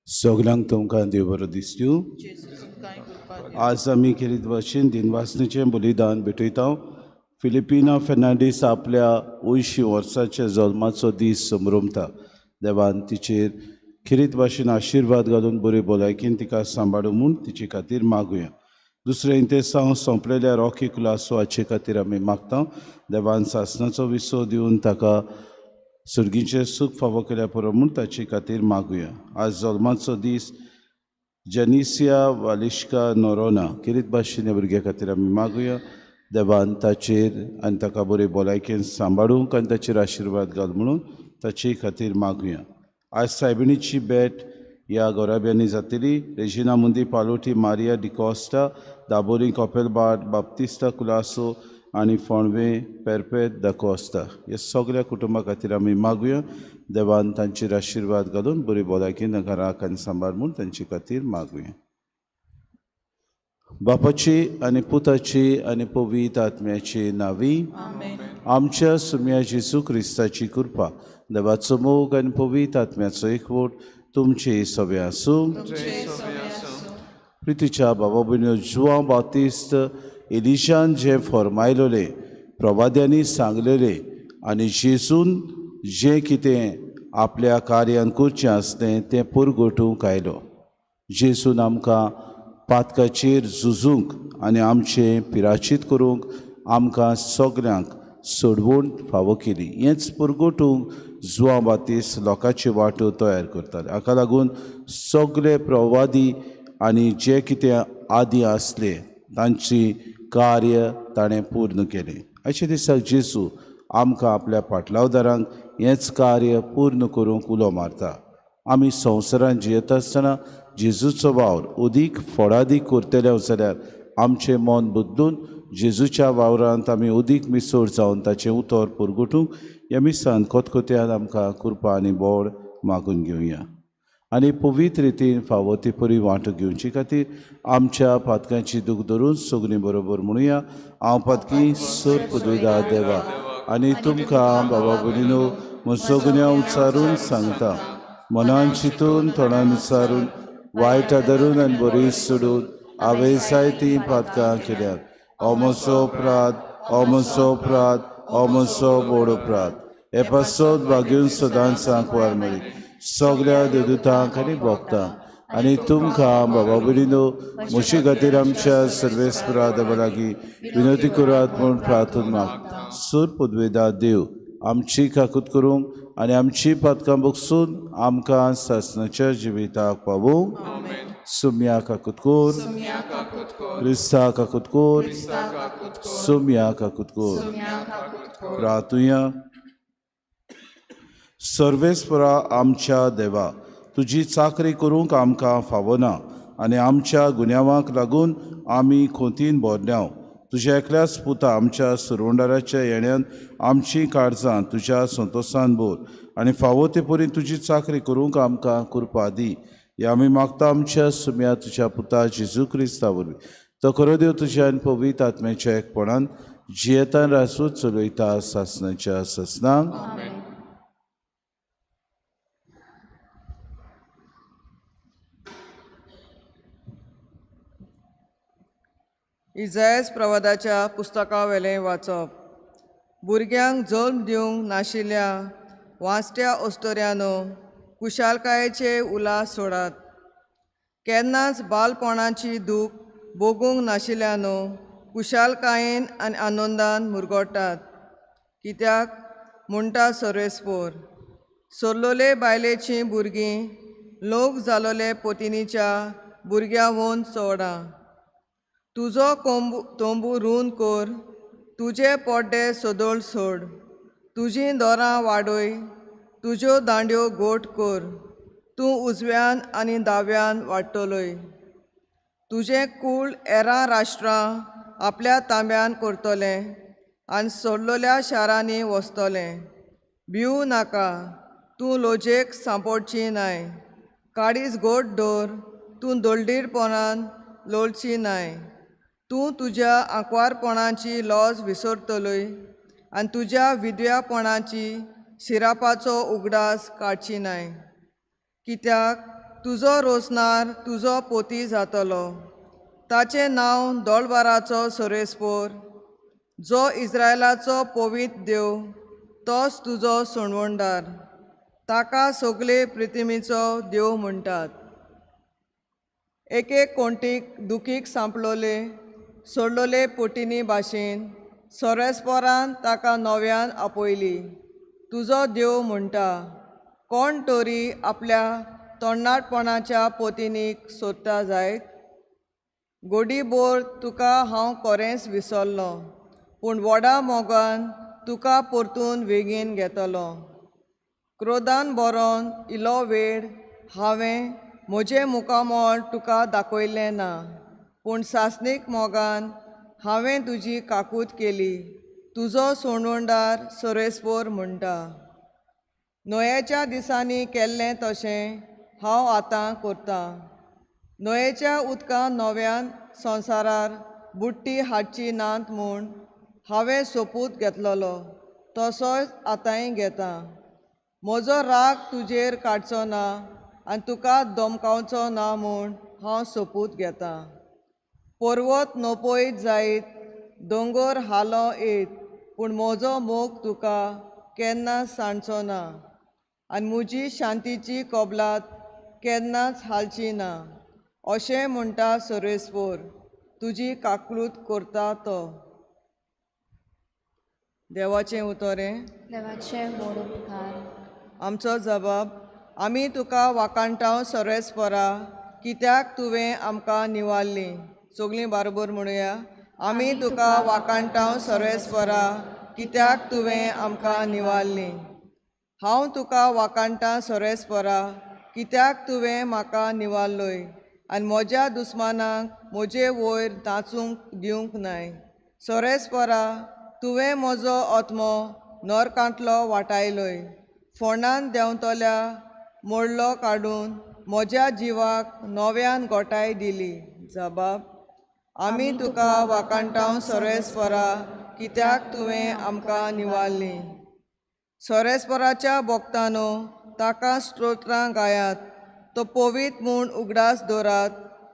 सगल्यांक तुमकां देव बरो दिसतू। आज आमी खेरीत भाशेन दिनवासनेचें बलिदान भेटयता। फिलिपिना फेर्नांडीस आपल्या 80 वर्साच्या जल्माचो दीस समरमता। देवान तिचेर खेरीत भाशेन आशिर्वाद घालून बरी भलायकेन तिका सांबाळू म्हूण तिचे खातीर मागुया। दुसरें इंतेसांव सोंपलेल्या रॉकी कुलासो हाचे खातीर आमी मागता। देवान सासणाचो विसो दिवन ताका सुर्गीचें सूख फावो केल्या पुरो म्हूण ताचे खातीर मागुया। आज जल्माचो दीस जेनिसिया वालिश्का नोरोना खेरीत भाशेन ह्या भुरग्या खातीर आमी मागुया। देवान ताचेर आनी ताका बरी भलायकेन सांबाळूंक आनी ताचेर आशिर्वाद घाल म्हणून ताचे खातीर मागुया। आज सायबिणीची भेट ह्या गोराब्यांनी जातली। रेजिना मुंदी पालोटी, मारिया डिकॉस्टा, दाबोली कॉपेलबाट, बाप्तिस्ता कुलासो आनी फोंडवे पेरपेत दाकोस्ता ह्या सगळ्या कुटुंबा खातीर आमी मागुया। देवान तांचेर आशिर्वाद घालून बरी भलायकेन तांकां राख आनी सांबाळ म्हूण तांचे खातीर मागुया। बापाची आनी पुताची आनी पवित्र आत्म्याची नावी आमच्या सुम्या जेजू क्रिस्ताची कृपा, देवाचो मोग आनी पवित्र आत्म्याचो एकवट तुमचे सगळे आसूं। प्रितीच्या बाबा भयणीनो, जुआंव बाप्तिस्त एलिशान जें फॉर्मायलोलें, प्रवाद्यांनी सांगलेलें आनी जेजून जें कितें आपल्या कार्यान करचें आसलें तें पुरगोटूंक आयलो। जेजून आमकां पातकाचेर झुजूंक आनी आमचें पिराचीत करूंक आमकां सगल्यांक सोडवण फावो केली। हेंच पुरगोटूंक जुआंव बाप्तिस्त लोकांच्यो वाटो तयार करताले। हाका लागून सगळे प्रवादी आनी जे कितें आदी आसले तांची कार्य ताणें पूर्ण केलें। अशें दिसाक जेजू आमकां आपल्या पाटलावदारांक हेंच कार्य पूर्ण करूंक उलो मारता। आमी संवसारांत जियेता आसतना जेजूचो वावर अदीक फळादीक करतले जाल्यार आमचें मन बदलून जेजूच्या वावरांत आमी अदीक मिसोड जावन ताचें उतर पुरगुटूंक ह्या मिसान खतखत्यान आमकां कृपा आनी बोड मागून घेवया आनी पवित्र रितीन फावो ती परी वांटो घेवचे खातीर आमच्या पातकांची दूख धरून सगळीं बरोबर म्हणुया। हांव पातकी सर पदवीदा देवा आनी तुमकां बाबा भयणीनो म्हजो गुन्यांव उच्चारून सांगता, मनान चिंतून तोंडान उच्चारून वायट धरून आनी बरी सोडून हांवें जायतीं पातकां केल्यात। हो म्हजो अपराध, हो म्हजो अपराध, हो म्हजो व्हड अपराध। हे पासत भाग्यून सदांच सांकवार मेळी सगळ्या देवदूतांक आनी भक्तांक आनी तुमकां बाबा भयणीनो म्हजे खातीर आमच्या सर्वेस्परा देवा लागीं विनवती करात म्हूण प्रार्थना मागता। सूर पदवेदा देव आमची काकूत करूंक आनी आमची पातकां बगसून आमकां सासणाच्या जिविताक पावोवंक। सुम्या काकूत कोर, क्रिस्ता काकूत कोर, सुम्या काकूत कोर। प्रार्थुया। सर्वेस्परा आमच्या देवा, तुजी चाकरी करूंक आमकां फावना आनी आमच्या गुन्यांवांक लागून आमी खोतीन भरल्याव। तुज्या एकल्याच पुता आमच्या सुरवंडाराच्या येण्यान आमची काळजां तुज्या संतोशान भर आनी फावो ते परी तुजी चाकरी करूंक आमकां कृपा दी। ह्या आमी मागता आमच्या सुम्या तुज्या पुता जेजू क्रिस्ता वरवीं, तो खरो देव तुज्या आनी पवित्र आत्म्याच्या एकपणान जियेतान रासूच चलयता सासनाच्या सासनाक. इजायस प्रवादाच्या पुस्तकावेलें वाचप. भुरग्यांक जल्म दिवंक नाशिल्ल्या वांचट्या अस्तोऱ्यानो कुशालकायेचे उल्हास सोडात. केन्नाच बालपणाची दूख भोगूंक नाशिल्ल्यानो कुशालकायेन आनी आनंदान मुरगोटात. कित्याक म्हणटा सर्वेस्पोर, सोरलोले बायलेचीं भुरगीं लोक जालोले पोतिनीच्या भुरग्यांवून चोडां. तुजो तोंबू रूंद कर, तुजे पड्डे सदळ सोड, तुजीं दोरां वाडय, तुज्यो दांड्यो गोट कर, तूं उजव्यान आनी दाव्यान वाडटलोय. तुजें कूळ एरां राष्ट्रां आपल्या तांब्यान करतलें आनी सोडलोल्या शारांनी वसतलें. भिवू नाका, तूं लोजेक सांपोडची नाय. काडीस गोट दवर, तूं दळडीरपणान लोळची नाय. तूं तुज्या आंकवारपणाची लॉज विसरतलोय आनी तुज्या विद्यापणाची शिरापाचो उगडास काडची नाय. कित्याक तुजो रोसनार तुजो पोती जातलो, ताचें नांव दोळबाराचो सोरेस्पोर, जो इस्रायलाचो पवित्र देव, तोच तुजो सोणवणदार. ताका सगळे प्रितिमीचो देव म्हणटात. एके कोंटीक दुखीक सांपलोले सोडलोले पोटिनी भाशेन सोरेस्पोरान ताका नव्यान आपयली. तुजो देव म्हणटा, कोण तरी आपल्या तोंडाटपणाच्या पोतिनीक सोदता जायत? गोडीबोर तुका हांव कोरेंच विसरलो, पूण व्हडा मोगान तुका परतून वेगीन घेतलो. क्रोधान बरोवन इलो वेळ हांवें म्हजें मुखामळ तुका दाखयलें ना, पूण सासणीक मोगान हांवें तुजी काकूत केली. तुजो सोणवणदार सोरेस्पोर म्हणटा. न्हंयेच्या दिसांनी केल्लें तशें हांव आतां करतां. न्हंयेच्या उदकान नव्यान संवसारार बुडटी हाडची नात म्हूण हांवें सोपूत घेतलेलो, तसोच आतांय घेतां. म्हजो राग तुजेर काडचो ना आनी तुका दमकावचो ना म्हूण हांव सोपूत घेतां. पर्वत नोपयत जायत, दोंगर हालो येत, पूण म्हजो मोग तुका केन्नाच सांडचो ना आनी म्हजी शांतीची कबलात केन्नाच हालची ना. अशें म्हणटा सोरेस्पोर, तुजी काकळूत करता तो. देवाचें उतरें. देवाचें व्हड उपकार. आमचो जबाब, आमी तुका वाखाणटांव सोरेस्पोरा, कित्याक तुवें आमकां निवारली. सगळीं बारोबर म्हणुया, आमी तुका वाखाणटांव सोरेस्पोरा, कित्याक तुवें आमकां निवारली. हांव तुका वाखाणटां सोरेस्पोरा, कित्याक तुवें म्हाका निवारलोय आनी म्हज्या दुस्मानाक म्हजे वयर नाचूंक दिवंक नाय. सोरेस्पोरा, तुवें म्हजो आत्मो नरकांतलो वाटायलोय. फोंडान देंवतल्या मोडलो काडून म्हज्या जिवाक नव्यान गोठाय दिली. जबाब, आमी तुका वाखाणटांव सोरेस्पोरा, कित्याक तुवें आमकां निवारली. सोरेस्पोराच्या भक्तानो ताका स्तोत्रां गायात, तो पवित्र म्हूण उगडास दवरात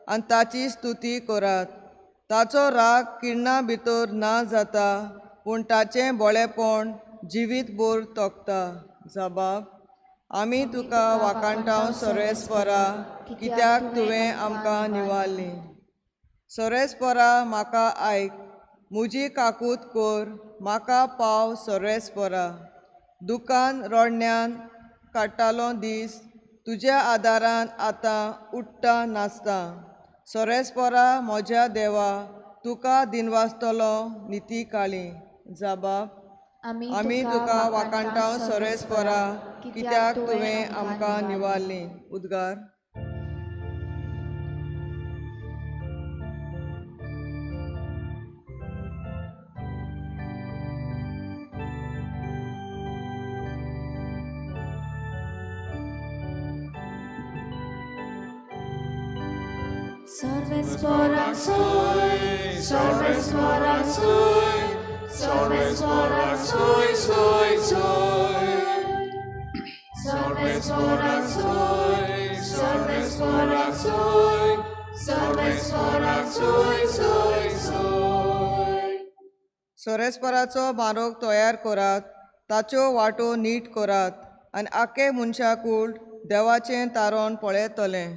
आनी ताची स्तुती करात. ताचो राग किर्णा भितर ना जाता, पूण ताचें बळेपण जिवीतभर तोखता. जबाब, आमी तुका वाखाणटांव सोरेस्पोरा, कित्याक तुवें आमकां निवारली. सोरेस्पोरा, म्हाका आयक, म्हजी काकूत कर, म्हाका पाव सोरेस्पोरा. दुकान रडण्यान काडटालो दीस, तुज्या आदारान आतां उठ्ठा नाचता. सोरेस्पोरा म्हज्या देवा, तुका दिनवासतलो निती काळी. जबाब, आमी तुका वाखाणटांव सोरेस्पोरा, कित्याक तुवें आमकां निवारली. उद्गार. सर्वेस्पोराक सोय, सर्वेस्पोराक सोय, सर्वेस्पोराक सोय, सोय, सोय. सर्वेस्पोराक सोय, सर्वेस्पोराक सोय, सर्वेस्पोराक सोय, सोय, सोय. सोरेस्पराचो मारोग तयार करात, ताच्यो वाटो नीट करात आनी आख्खे मनशाकूळ देवाचें तारण पळयतलें.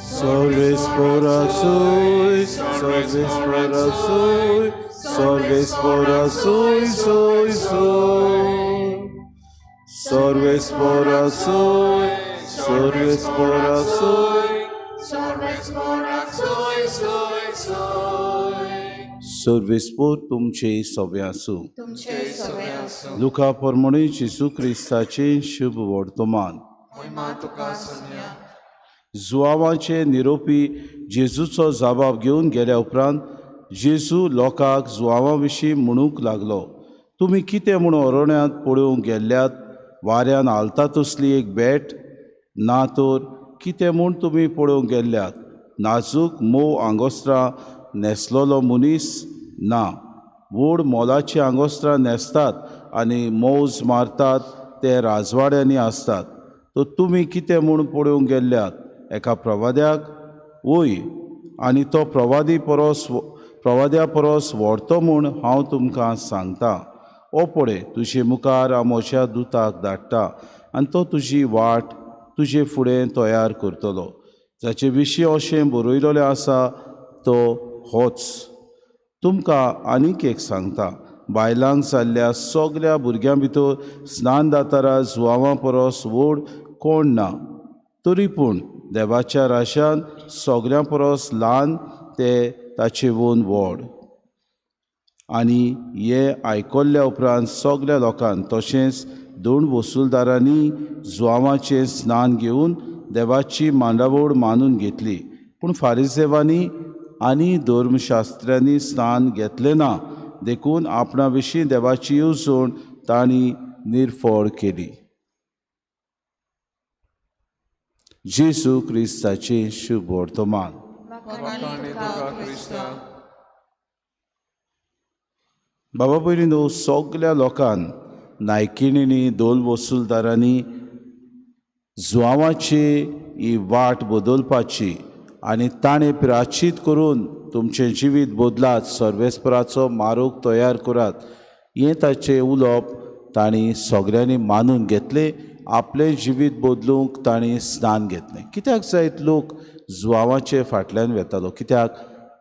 सर्वेस्पोराक सोय, सर्वेस्पोराक सोय, सर्वेस्पोराक सोय, सोय, सोय. सर्वेस्पोराक सोय, सर्वेस्पोराक सोय, सर्वेस्पोराक सोय, सोय, सोय. सर्वेस्पोर तुमचे सवे आसूं. तुमचे सवे आसूं. लुका प्रमाणे जेजू क्रिस्ताचें शुभ वर्तमान. महिमा तुका सोनिया. जुआवाचे निरोपी जेजूचो जबाब घेवन गेल्या उपरांत जेजू लोकांक जुआवा विशीं म्हणूंक लागलो, तुमी कितें म्हूण अरण्यांत पळोवंक गेल्ल्यात? वाऱ्यान हालता तसली एक बेट? ना तर कितें म्हूण तुमी पळोवंक गेल्ल्यात? नाजूक मोव आंगोस्त्रां न्हेसलेलो मनीस? ना, व्हड मोलाचीं आंगोस्त्रां न्हेसतात आनी मौज मारतात ते राजवाड्यांनी आसतात. तर तुमी कितें म्हूण पळोवंक गेल्ल्यात? एका प्रवाद्याक? वय, आनी तो प्रवादी परस प्रवाद्या परस व्हडतो म्हूण हांव तुमकां सांगता. ओ पळय, तुजे मुखार हांव म्हज्या दुताक धाडटा आनी तो तुजी वाट तुजे फुडें तयार करतलो. जाचे विशीं अशें बरयलेलें आसा तो होच. तुमकां आनीक एक सांगता, बायलांक जाल्ल्या सगल्या भुरग्यां भितर स्नान दातारा जुआवा परस व्हड कोण ना, तरी पूण देवाच्या राशान सगल्यां परस ल्हान ते ताचे वून व्हड. आनी हें आयकल्ल्या उपरांत सगल्या लोकांक तशेंच दोन वसुलदारांनी जुआवाचें स्नान घेवन देवाची मांडावळ मानून घेतली. पूण फारिजेवांनी आनी धर्मशास्त्र्यांनी स्नान घेतलें ना, देखून आपणा विशीं देवाची येवजण तांणी निर्फळ केली. जेजू क्रिस्ताचें शुभ वर्तमान. वाखाणी तुका क्रिस्ता. बाबा पयलीं न्हू सगल्या लोकांक नायकिणींनी दोल वसुलदारांनी जुआवाची ही वाट बदलपाची आनी ताणें प्राचीत करून तुमचें जिवीत बदलात, सर्वेस्पराचो मारोग तयार करात, हें ताचें उलोवप तांणी सगल्यांनी मानून घेतलें. आपलें जिवीत बदलूंक तांणी स्नान घेतलें. कित्याक जायत लोक जुआवाचे फाटल्यान वेतालो? कित्याक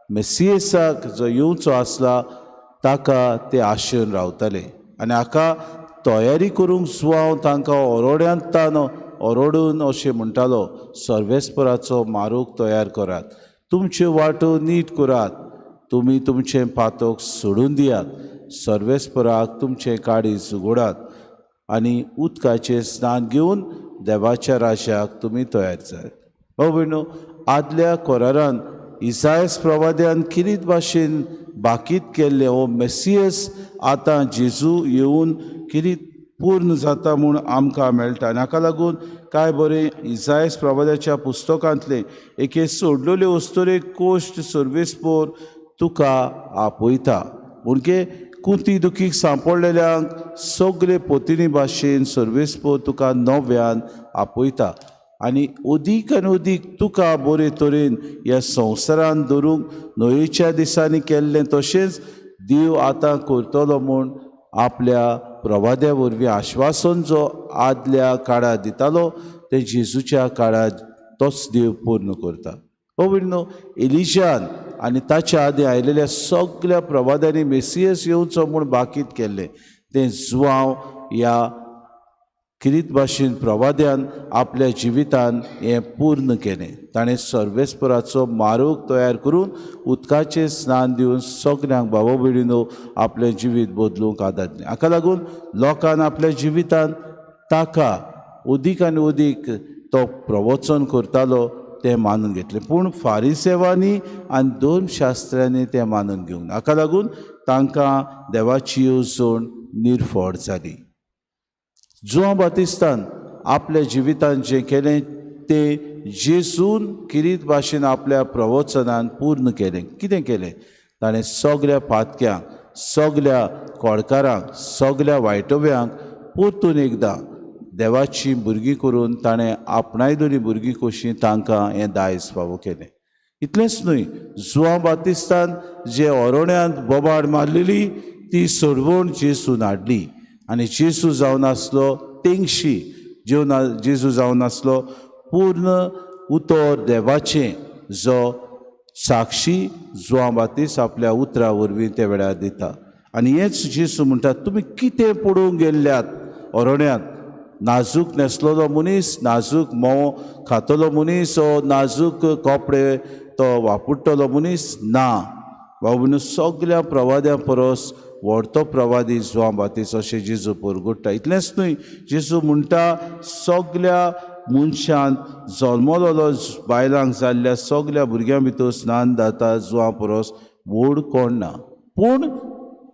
मेसियसाक जो येवचो आसला ताका ते आशेन रावताले आनी हाका तयारी करूंक जुआंव तांकां ओरोड्यांत ओरडून अशें म्हणटालो, सर्वेस्पराचो मारोग तयार करात, तुमच्यो वाटो नीट करात, तुमी तुमचें पातक सोडून दियात, सर्वेस्पराक तुमचें काळीज उगडात आनी उदकाचें स्नान घेवन देवाच्या राजाक तुमी तयार जायात. भाव भयणो, आदल्या कोरारान इसायस प्रवाद्यान किरीत भाशेन बाकीत केल्लें हो मेसियस आतां जेजू येवन किरीत पूर्ण जाता म्हूण आमकां मेळटा. आनी हाका लागून कांय बरें इसायस प्रवाद्याच्या पुस्तकांतलें एके सोडलेले अस्तुरेक कोश्ट सर्वेस्पोर तुका आपयता. म्हणजे कुंती दुखीक सांपडलेल्यांक सगळे पोतिनी भाशेन सर्वेस्पोर तुका नव्यान आपयता आनी अदीक आनी अदीक तुका बरे तरेन ह्या संवसारान धरूंक न्हंयेच्या दिसांनी केल्लें तशेंच देव आतां करतलो म्हूण आपल्या प्रवाद्या वरवीं आश्वासन जो आदल्या काळार दितालो तें जेजूच्या काळार तोच देव पूर्ण करता. हो भयणीनो, एलिशान आनी ताच्या आदीं आयिल्ल्या सगल्या प्रवाद्यांनी मेसियस येवचो म्हूण बाकीत केल्लें तें जुआंव ह्या किरीत भाशेन प्रवाद्यान आपल्या जिवितान हें पूर्ण केलें. ताणें सर्वेस्पराचो मारोग तयार करून उदकाचें स्नान दिवन सगल्यांक बाबा भयणीनो आपलें जिवीत बदलूंक आदार दिलें. हाका लागून लोकान आपल्या जिवितान ताका अदीक आनी अदीक तो प्रवचन करतालो तें मानून घेतलें, पूण फारिसेवांनी आनी धर्मशास्त्र्यांनी तें मानून घेवंक ना. हाका लागून तांकां देवाची येवजण निर्फळ जाली. जुआंव बातिस्तान आपल्या जिवितान जें केलें तें जेजून किरीत भाशेन आपल्या प्रवचनान पूर्ण केलें. कितें केलें? ताणें सगल्या पातक्यांक, सगल्या कोडकारांक, सगल्या वायटव्यांक परतून एकदां देवाची भुरगीं करून ताणें आपणायदोली भुरगीं कशीं तांकां हें दायज फावो केलें. इतलेंच न्हय, जुआंव बातिस्तान जे ओरोण्यांत बोबाड मारलेली ती सोडवण जेजून हाडली आनी जेजू जावन आसलो तेंगशी, जेजू जावन आसलो पूर्ण उतर देवाचें, जो साक्षी जुआंव बातिस्त आपल्या उतरा वरवीं त्या वेळार दिता. आनी हेंच जेजू म्हणटा, तुमी कितें पळोवंक गेल्ल्यात ओरोण्यांत? नाजूक न्हेसलेलो मनीस, नाजूक म्होंव खातलो मनीस, ओ नाजूक कपडे तो वापरतलो मनीस ना. बाबून सगल्या प्रवाद्या परस व्हडतो प्रवादी जुआंव बातिस्त अशें जेजू परगुट्टा. इतलेंच न्हय, जेजू म्हणटा सगल्या मनशान जल्मलोलो बायलांक जाल्ल्या सगल्या भुरग्यां भितर स्नान जाता जुआंव परस व्हड कोण ना. पूण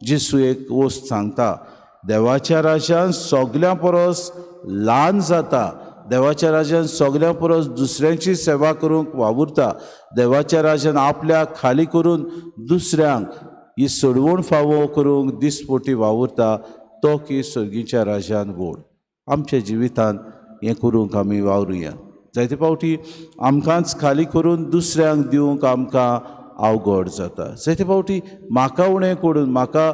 जेजू एक वस्त सांगता, देवाच्या राज्यान सगल्यां परस ल्हान जाता, देवाच्या राज्यान सगल्यां परस दुसऱ्यांची सेवा करूंक वावुरता, देवाच्या राज्यान आपल्याक खाली करून दुसऱ्यांक ही सोडवण फावो करूंक दिसपोटी वावुरता, तो की सर्गीच्या राज्यान व्हड. आमच्या जिवितांत हें करूंक आमी वावरुया. जायते फावटी आमकांच खाली करून दुसऱ्यांक दिवंक आमकां अवघड जाता. जायते फावटी म्हाका उणें करून म्हाका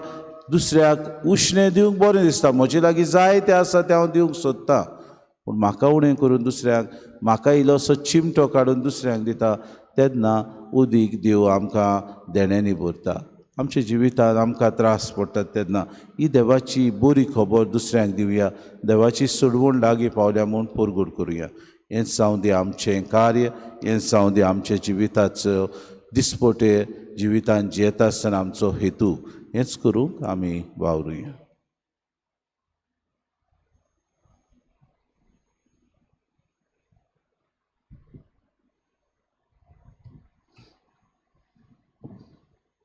दुसऱ्याक उश्णें दिवंक बरें दिसता, म्हजे लागीं जाय तें आसा तें हांव दिवंक सोदतां, पूण म्हाका उणें करून दुसऱ्यांक, म्हाका इल्लोसो चिमटो काडून दुसऱ्यांक दिता तेन्ना उदीक देव आमकां देण्यांनी भरता. आमच्या जिवितांत आमकां त्रास पडटात तेन्ना ही देवाची बरी खबर दुसऱ्यांक दिवया, देवाची सोडवण लागीं पावल्या म्हूण परगट करुया. हेंच जावं दी आमचें कार्य, हेंच जावं दी आमच्या जिविताचो दिसपटे जिवितांत जियेता आसतना आमचो हेतू, हेंच करूंक आमी वावरुया.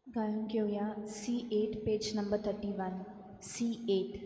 गायन घेवया C8 page number 31. C8.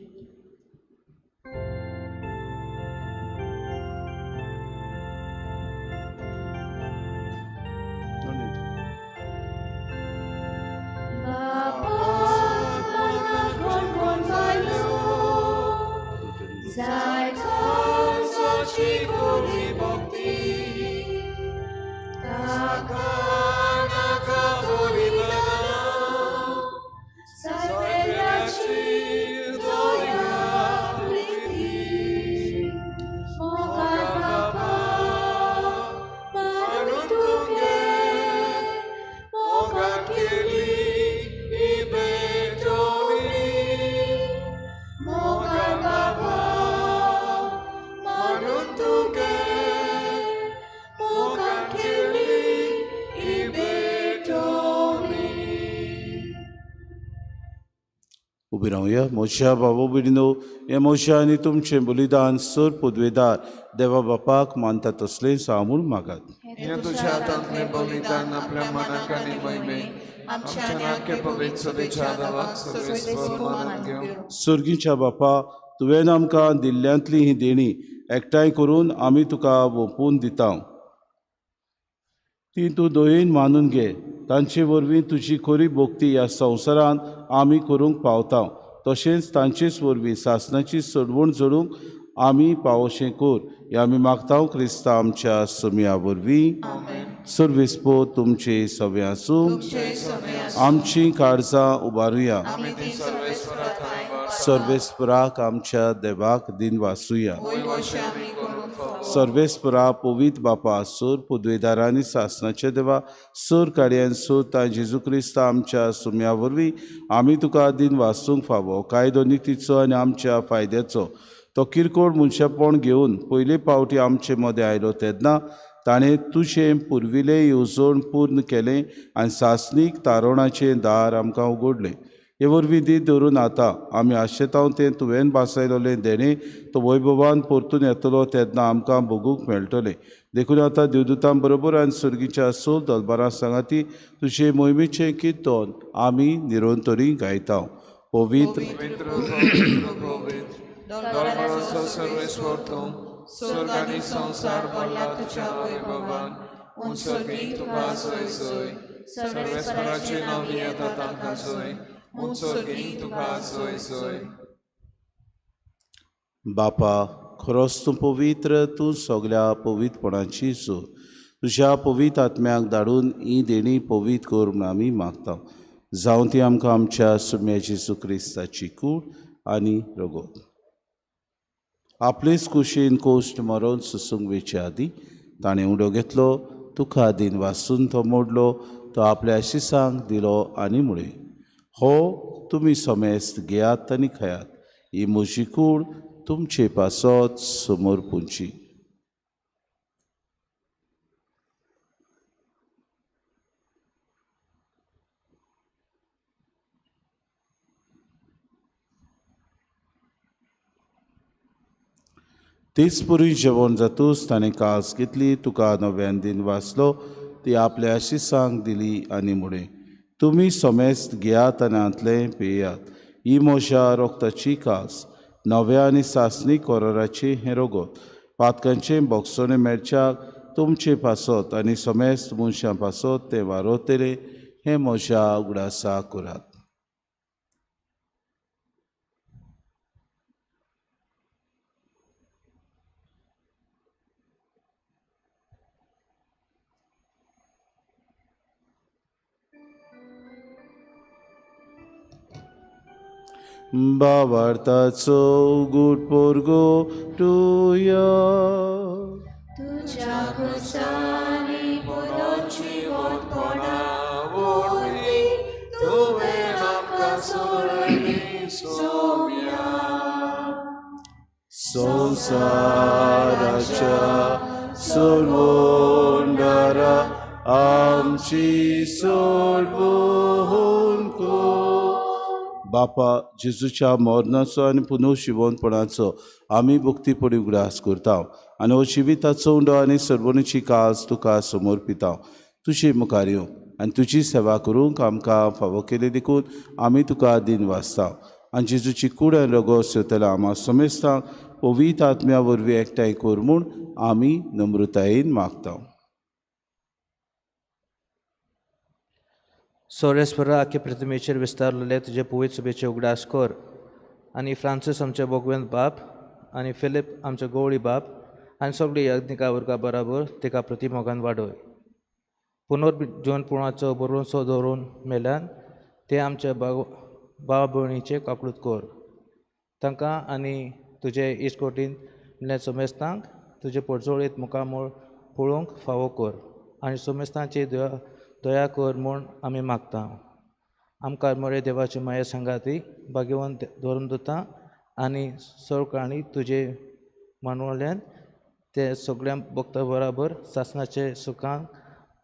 उबी रावया. म्हज्या बाबा भयणीनो, हें म्हजें आनी तुमचें बलिदान सर पदवेदार देवा बापाक मानता तसलें हांव म्हूण मागात. हें तुज्या हातांतलें बलिदान आपल्या मनाक आनी महिमेक आमच्या आनी पवित्र सभेच्या देवाक सर्वेस्पर मानून घेवं. सर्गीच्या बापा, तुवें आमकां दिल्ल्यांतली ही देणी एकठांय करून आमी तुका ओंपून दिता, ती तूं दयेन मानून घे. तांचे वरवीं तुजी खरी भक्ती ह्या संवसारांत आमी करूंक पावता, तशेंच तांचेच वरवीं सासणाची सोडवण जोडूंक आमी पावोशें कर, हें आमी मागता क्रिस्ता आमच्या सोमया वरवीं. सर्वेस्पो तुमचे सगळें आसूं. आमची काळजां उबारुया, सर्वेस्पराक आमच्या देवाक दिन वासुया. सर्वेस्परा पवित्र बापा, सोर पदवेदारांनी सासणाचे देवा, सोर कार्यान सोर तां जेजू क्रिस्ता आमच्या सुम्या वरवीं आमी तुका दिन वासूंक फावो. कायदो नितीचो आनी आमच्या फायद्याचो तो किरकोळ मनशापण घेवन पयले फावटी आमचे मदें आयलो तेन्ना ताणें तुजें पुर्विलें येवजण पूर्ण केलें आनी सासणीक तारोणाचें दार आमकां उगडलें. हे वरवीं दी धरून आतां आमी आशेतांव तें तुवें भासायलोलें देणें तो वैभवान परतून येतलो तेन्ना आमकां भोगूंक मेळटलें. देखून आतां देवदूतां बरोबर आनी सर्गीच्या सोल दलबारां सांगाती तुजे मोहिमेचें किर्तन आमी निरंतरी गायता. पवित्र पवित्र पवित्र पवित्र दरबाराचो सर्वेस्पर तूं, स्वर्ग आनी संवसार भरला तुज्या वैभवान, उंच तुका सोय सोय. सर्वेस्पराचें नांव येता तांकां सोय, उंच तुका सोय सोय. बापा, खरोच तूं पवित्र, तूं सगल्या पवित्रपणाची सो तुज्या पवित्र आत्म्याक धाडून ही देणी पवित्र कर म्हूण आमी मागता. जावं ती आमकां आमच्या सुम्या जेजू क्रिस्ताची कूड आनी रगत. आपलेच कुशीन कोश्ट मरोन सुसूंक वेचे आदीं ताणें उडो घेतलो, तुका दिन वासून तो मोडलो, तो आपल्या शिसांक दिलो आनी म्हळें, हो तुमी समेस्त घेयात आनी खायात, ही म्हजी कूड तुमचे पासत समोर पुंची. तेच पुरी जेवण जातूच ताणें कास घेतली, तुका नव्यान दिन वाचलो, ती आपल्या शिसांक दिली आनी म्हळें, तुमी समेस्त घेयात आनी हांतलें पियात, ही म्हज्या रोगताची कास, नव्या आनी सासणी कोराराची हें रोगत, पातकांचें बोगसणें मेळच्याक तुमचे पासत आनी समेस्त मनशां पासत तें वारोतलें, हें म्हज्या उगडासा करात. बाबार्थाचो गुट पोरगो टुया. तुज्या खुर्सांनी पुनोची वोतपणा वरवीं तुवें आमकां सोडयली सोम्या. संवसाराच्या सोडवणदारा आमची सोडवण कर. बापा, जेजूच्या मरणाचो आनी पुनर्शिवणपणाचो आमी भक्तीपणी उगडास करता आनी हो जिविताचो उंडो आनी सर्वणीची कास तुका समर्पिता. तुजे मुखार येवंक आनी तुजी सेवा करूंक आमकां फावो केली देखून आमी तुका दिन वाचता. आनी जेजूची कूड आनी रगत सोदतल्या आमा समेस्तांक पवित्र आत्म्या वरवीं एकठांय कर म्हूण आमी नम्रतायेन मागता. सोरेस्परा आखे प्रतिमेचेर विस्तारलेले तुजे पवित्र सभेचे उगडास कर आनी फ्रांसीस आमचे भोगवंत बाप आनी फिलीप आमचे गवळी बाप आनी सगळी यज्ञिका वर्गा बराबर तिका प्रतिमोगान वाडय. पुनर्जिवनपणाचो बरोसो दवरून मेल्यान ते आमच्या भाव भयणीचे काकळूत कर. तांकां आनी तुजे इश्कोटीन म्हणल्यार समेस्तांक तुजे पोटजोळीत मुखामळ पळोवंक फावो कर आनी समेस्तांची दया कर म्हूण आमी मागता. आमकां मोरे देवाची माया सांगाती भाग्यवंत दवरून दिता आनी सर्व तुजे मानवल्यान ते सगळ्या भक्ता बराबर सासणाचे सुखान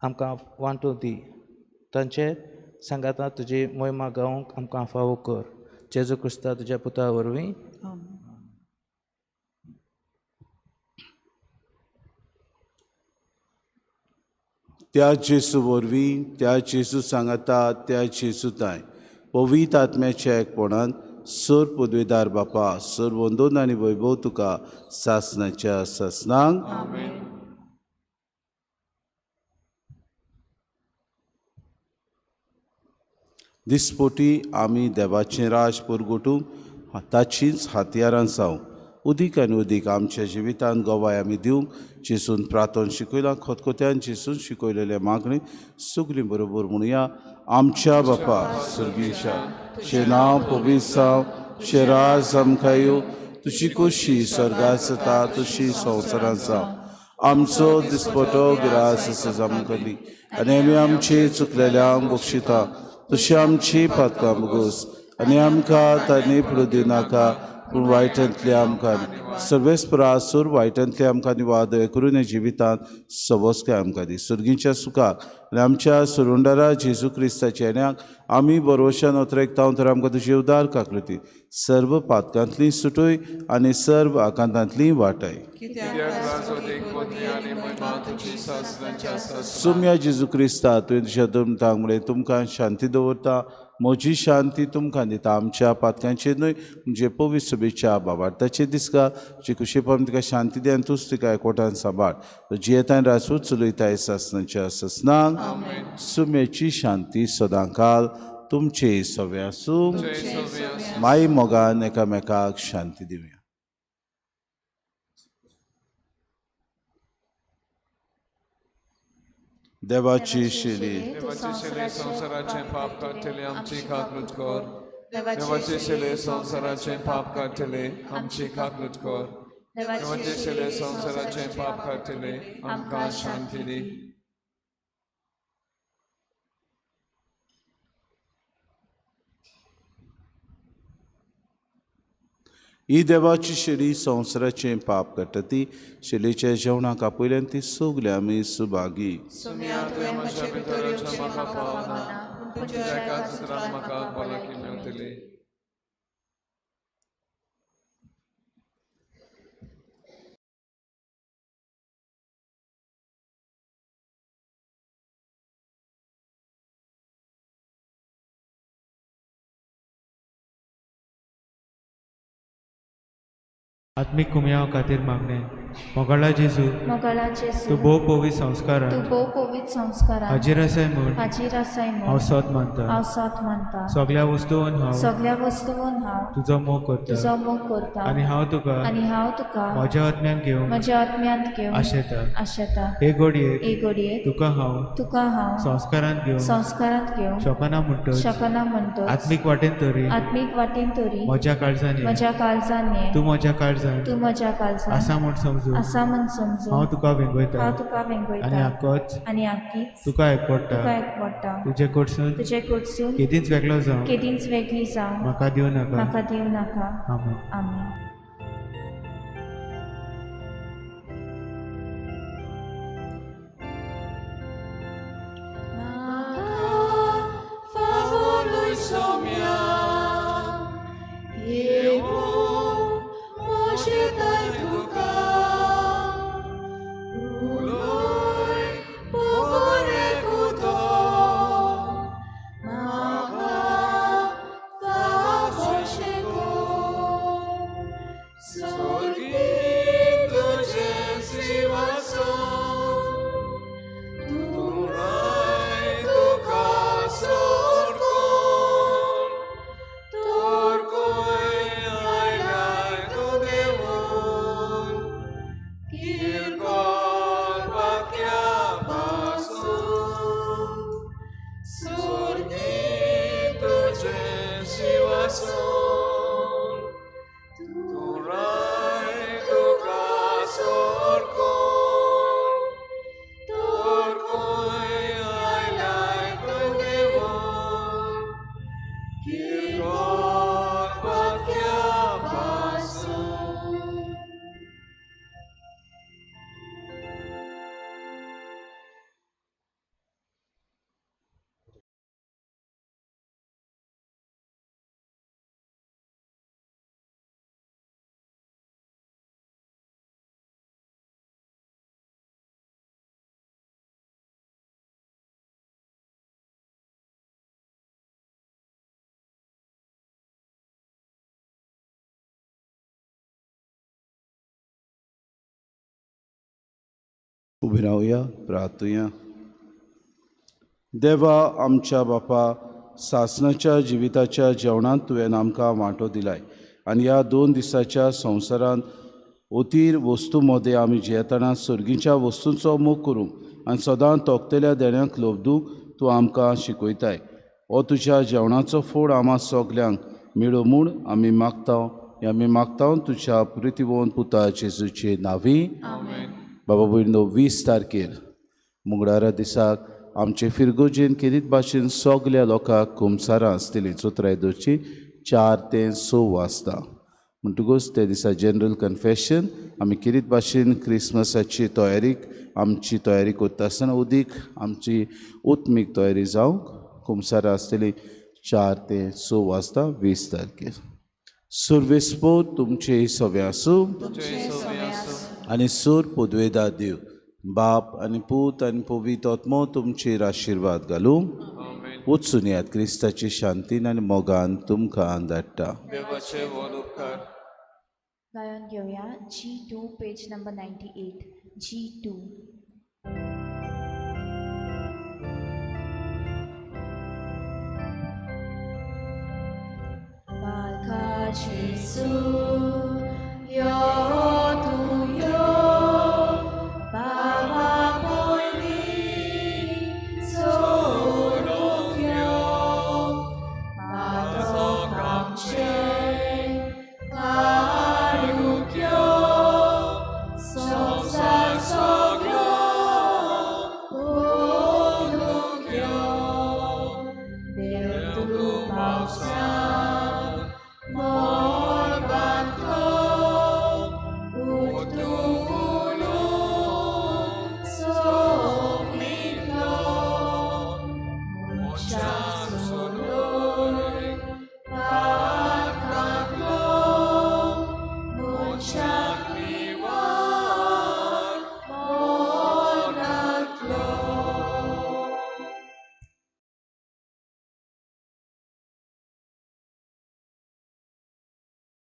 आमकां वांटू दी. तांचे सांगाता तुजी मोहिमा गावंक आमकां फावो कर. जेजू क्रिस्ता तुज्या पुता वरवीं. त्या जेजू वरवीं, त्या जेजू सांगाता, त्या जेजू ताय पवित्र आत्म्याच्या एकपणान सर पदवेदार बापा, सर वंदोन आनी वैभव तुका सासणाच्या सासणांक. दिसपोटी आमी देवाचें राज परगटूंक ताचींच हातयारां जावं. उदीक आनी उदीक आमच्या जिवितान गवाय आमी दिवंक जेजून प्रार्थन शिकयलां. खतखत्यान जेजून शिकयलेले मागणी सगळीं बरोबर म्हणुया. आमच्या बापा सर्गीच्या, तुजें नांव पवित्र जावं, तुजें राज आमकां येवं, तुजी खोशी स्वर्गांत जाता तशी संवसारांत जावं. आमचो दिसपटो ग्रास आमकां दी आनी आमी आमचे चुकलेल्यांक बक्षिता तशी आमची पातकां बगोस आनी आमकां तांणी दिनाका पूण वायटांतले आमकां सर्वेस्परासूर वायटांतले आमकां निवादय करून जिवितांत सवस्काय आमकां दी. सर्गीच्या सुखाक आनी आमच्या सुरुंडारा जेजू क्रिस्ताच्या येण्याक आमी बरोवशान ओतरेकता तर आमकां तुजी उदार काकलती सर्व पातकांतली सुटय आनी सर्व आकांतांतली वाटाय. सुम्या जेजू क्रिस्ता तुवें तुज्या दमतांक म्हळें तुमकां शांती दवरता, म्हजी शांती तुमकां दिता. आमच्या पातकांचेर न्हय म्हणजे पवित्र सभेच्या बाबार्थाचेर दिसका जी कुशेपम तिका शांती दी आनी तूंच तिका एकवटान सांबाळ. जियेतान राजूच चलयताय सासनाच्या ससनांक. सुमेची शांती सदांकाल तुमचे सवे आसूं. माई मोगान एकामेकाक शांती दिवया. देवाची शिली देवाची शिले संवसाराचें पाप काडटले आमची काकलूट कर. देवाची शिले संवसाराचें पाप काडटले आमची काकलूट कर. देवाची शिले संवसाराचें पाप काडटले आमकां शांती दी. ही देवाची शेली संवसाराचें पाप काडटा ती शेलीच्या जेवणाक आपयल्यान ती सगळी आमी सुभागी. सुम्या तुवें म्हज्या भितर येवचें म्हाका फावना, पूण तुज्या एकाच उतरान म्हाका भलायकी मेळटली. आत्मीक कुमयाव खातीर मागणें. मोगाळा जेजू, मोगाळा जेजू, तूं भोव पवित्र संस्कारान तूं भोव पवित्र संस्कारान हाजीर आसाय म्हूण हाजीर आसाय म्हूण हांव सत मानता. हांव सत मानता. सगळ्या वस्तून हांव सगळ्या वस्तून हांव तुजो मोग करता तुजो मोग करता आनी हांव तुका आनी हांव तुका म्हज्या आत्म्यान घेवंक म्हज्या आत्म्यांत घेवन आशेता. आशेता. हे घडयेक हे घडयेक तुका हांव तुका हांव संस्कारांत घेवंक संस्कारांत घेवंक शकना म्हणटच शकना म्हणटच आत्मीक वाटेन तरी आत्मीक वाटेन तरी म्हज्या काळजान ये. म्हज्या काळजान ये. तूं म्हज्या काळजान तूं म्हज्या काळजान आसा म्हूण समजून आसा म्हूण समजून हांव तुका वेंगयता हांव तुका वेंगयता आनी आकोच आनी आकीच तुका एकवडटा. तुका एकवडटा. तुजे कडसून तुजे कडसून केदींच वेगळो जावं केदींच वेगळी जावं म्हाका दिवं नाका. म्हाका दिवं नाका. आमेन. आमेन. उबी रावया, प्रार्थुया. देवा आमच्या बापा, सासणाच्या जिविताच्या जेवणांत तुवें आमकां वांटो दिलाय आनी ह्या 2 दिसाच्या संवसारांत अतीर वस्तू मदें आमी जियेतना सर्गीच्या वस्तूंचो मोग करूंक आनी सदां तोखतल्या देण्यांक लब्दूंक तूं आमकां शिकयताय. हो तुज्या जेवणाचो फोड आमा सगल्यांक मेळो म्हूण आमी मागता. हे आमी मागता तुज्या प्रितीवोन पुता जेजूचे नांवी. बाबा भयणो, 20 तारखेर मंगळारा दिसाक आमचे फिरगोजेन केरीत भाशेन सगल्या लोकांक कुमसारां आसतलीं. चोत्राय दवरची 4 ते 6 वाजता. म्हणटकूच त्या दिसा जनरल कन्फेशन आमी केरीत भाशेन क्रिसमसाची तयारीक आमची तयारी करता आसतना उदीक आमची उत्मीक तयारी जावंक कुमसारां आसतली 4 ते 6 वाजता 20 तारखेर. सुर्वेस्पो तुमचे सवे आसूं आनी सूर पुदवेदा देव बाप आनी पूत आनी पवित्र आत्मो तुमचेर आशिर्वाद घालूं. वचून येयात. क्रिस्ताची शांतीन आनी मोगान तुमकां धाडटा. देवाचे व्हड उपकार. गायन घेवया G2 page number 98 G2. बालका जेसू यो तूं यो, बाबा पयलीं सोडूंक यो, पातक आमचें काडूंक यो, संवसार सगळो भोगूंक यो, देव तूं पावसा.